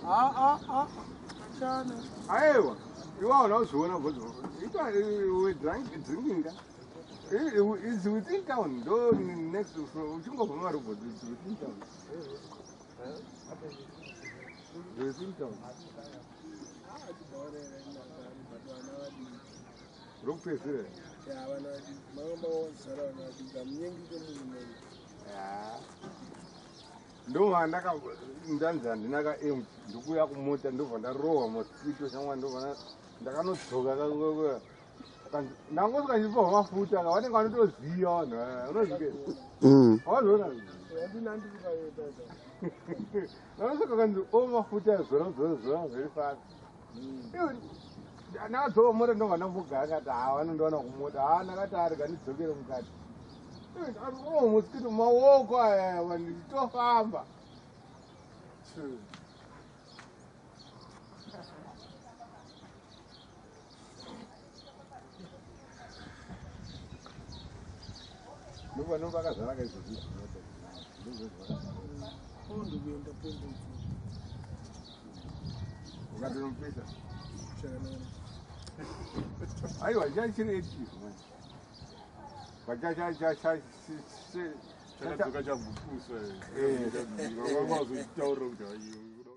Ah, ah, ah. Chana. Aiwa, iwe hauna kuzviona bhodzi. Ita we drunk drinking ka. It's within town. Ndo next uchingobva marobot it's within town. Within town. Rokupedzisira. Ya, vana vadiki. Manga mawazara vana vadiki. Hamunyengi kwemunhu munhu. Ya. Ndobva ndaka ndanzi handina ka empty ndikuuya kumota ndobva ndarohwa mosquito shamwa ndobva ndakanodzoka ndangosvika ndichipiwa mafuta ka vanenge vanotoziva vanhu aya unozvike wazoona vanosvika kanzi o mafuta zora zora zora very fast. Ndakadzoka mota ndobva ndambogara kati ha vanondiwana kumota ha ndakati arega ndidzokere mukati. Arohwa mosquito maoko aya vanhu ndichitofamba. Ndobva vakazara kaizvozvi mota. Pondo kuenda pondo. Ukatonopisa. Chakanaka. Aiwa, chachiri active manje. Chakadzoka chabvukusa. Eh. Vanga vazochitaurira kuti haiyo.